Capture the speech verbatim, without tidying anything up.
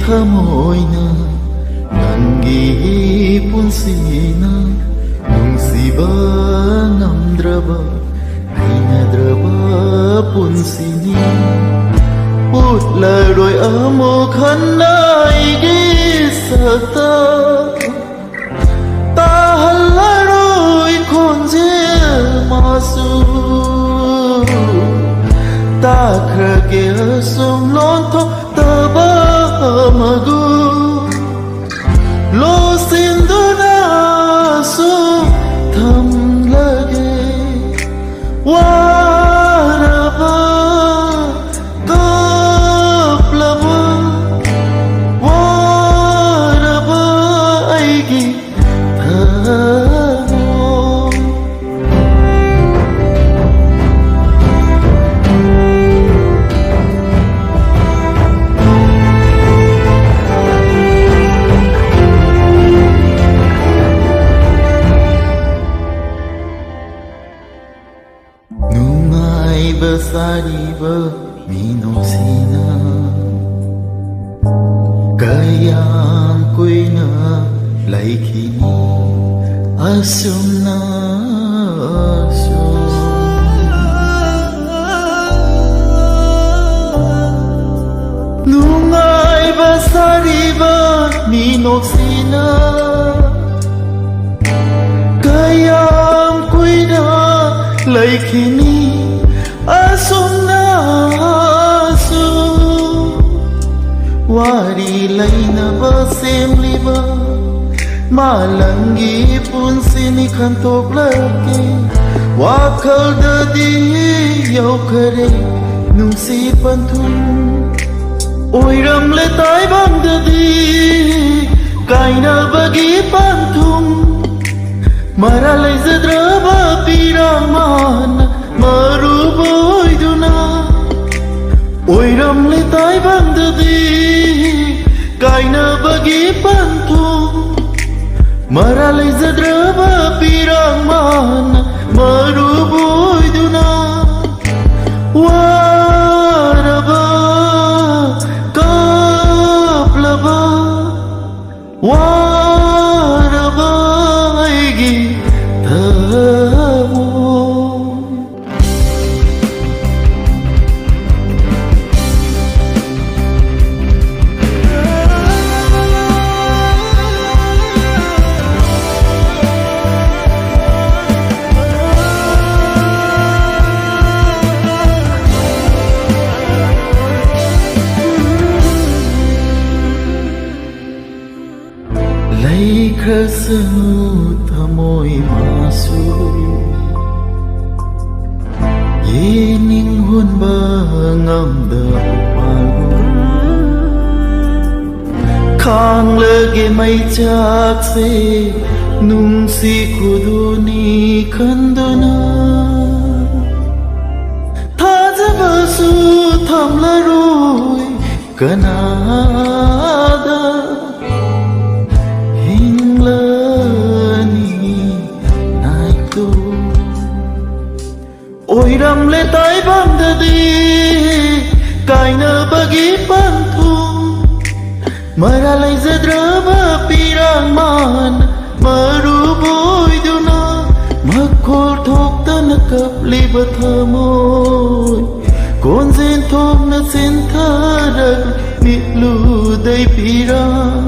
ꯊꯃꯣꯏꯅ ꯅꯪꯒꯤ ꯄꯨꯟꯁꯤꯅ ꯅꯨꯡꯁꯤꯕ ꯉꯝꯗ꯭ꯔꯕ ꯍꯩꯅꯗ꯭ꯔꯕ ꯄꯨꯟꯁꯤꯅꯤ꯫ ꯎꯠꯂꯔꯣꯏ ꯑꯃꯨꯛ ꯍꯟꯅ ꯑꯩꯒꯤ ꯁꯛꯇ ꯇꯥꯍꯜꯂꯔꯣꯏ ꯈꯣꯟꯖꯦꯜ ꯃꯥꯁꯨ꯫ ꯇꯥꯈ꯭ꯔꯒꯦ ꯑꯁꯨꯝ ꯂꯣꯟꯊꯣꯛꯇꯕ ꯃꯒꯨ ꯂꯣꯠꯁꯤꯟꯗꯨꯅꯁꯨ ꯊꯝꯂꯒꯦ꯫ ꯋꯥꯔꯕ ꯀꯞꯂꯕ ꯋꯥꯔꯕ ꯑꯩꯒꯤ ꯊꯃꯣꯏ꯫ ꯅꯨꯡꯉꯥꯏꯕ ꯁꯥꯔꯤꯕ ꯃꯤꯅꯣꯛꯁꯤꯅ ꯀꯌꯥꯝ ꯀꯨꯏꯅ ꯂꯩꯈꯤꯅꯤ ꯑꯁꯨꯝꯅꯁꯨ? ꯅꯨꯡꯉꯥꯏꯕ ꯁꯥꯔꯤꯕ ꯃꯤꯅꯣꯛꯁꯤꯅ ꯀꯌꯥꯝ ꯀꯨꯏꯅ ꯂꯩꯈꯤꯅꯤ ꯑꯁꯨꯝꯅꯁꯨ? ꯋꯥꯔꯤ ꯂꯩꯅꯕ ꯁꯦꯝꯂꯤꯕ ꯃꯥꯂꯪꯒꯤ ꯄꯨꯟꯁꯤꯅꯤ ꯈꯟꯇꯣꯛꯂꯛꯀꯦ꯫ ꯋꯥꯈꯜꯗꯗꯤ ꯌꯧꯈꯔꯦ ꯅꯨꯡꯁꯤ ꯄꯟꯊꯨꯡ꯫ ꯑꯣꯏꯔꯝꯂꯦ ꯇꯥꯏꯕꯪꯗꯗꯤ ꯀꯥꯏꯅꯕꯒꯤ ꯄꯟꯊꯨꯡ꯫ ꯃꯔꯥ ꯂꯩꯖꯗ꯭ꯔꯕ ꯄꯤꯔꯥꯡ ꯃꯥꯅ ꯃꯔꯨꯞ ꯑꯣꯏꯗꯨꯅ꯫ ꯑꯣꯏꯔꯝꯂꯦ ꯇꯥꯏꯕꯪꯗꯗꯤ ꯀꯥꯏꯅꯕꯒꯤ ꯄꯟꯊꯨꯡ꯫ ꯃꯔꯥ ꯂꯩꯖꯗ꯭ꯔꯕ ꯄꯤꯔꯥꯡ ꯃꯥꯅ ꯃꯔꯨꯞ ꯑꯣꯏꯗꯨꯅ꯫ ꯋꯥꯔꯕ ꯀꯞꯂꯕ ꯁꯅꯨ ꯊꯃꯣꯏ ꯃꯥꯁꯨ ꯌꯦꯡꯅꯤꯡ ꯍꯨꯟꯕ ꯉꯝꯗꯕ ꯃꯥꯒꯨꯝ ꯈꯥꯡꯂꯒꯦ ꯃꯩꯆꯥꯛꯁꯦ ꯅꯨꯡꯁꯤ ꯈꯨꯗꯣꯅꯤ ꯈꯟꯗꯨꯅ ꯊꯥꯖꯕꯁꯨ ꯊꯝꯂꯔꯣꯏ ꯀꯅꯥꯗ ꯍꯤꯡꯂꯅꯤ ꯅꯥꯏꯇꯣ ꯑꯣꯏꯔꯝꯂꯦ ꯇꯥꯏꯕꯪꯗꯗꯤ ꯀꯥꯏꯅꯕꯒꯤ ꯄꯟꯊꯨꯡ ꯃꯔꯥ ꯂꯩꯖꯗ꯭ꯔꯕ ꯄꯤꯔꯥꯡ ꯃꯥꯟ ꯃꯔꯨꯕꯣꯏꯗꯨꯅ ꯃꯈꯣꯜ ꯊꯣꯛꯇꯅ ꯀꯞꯂꯤꯕ ꯊꯃꯣꯏ ꯀꯣꯟꯖꯦꯟ ꯊꯣꯛꯅ ꯆꯦꯟꯊꯔꯛ ꯃꯤꯠꯂꯨꯗꯩ ꯄꯤꯔꯥꯡ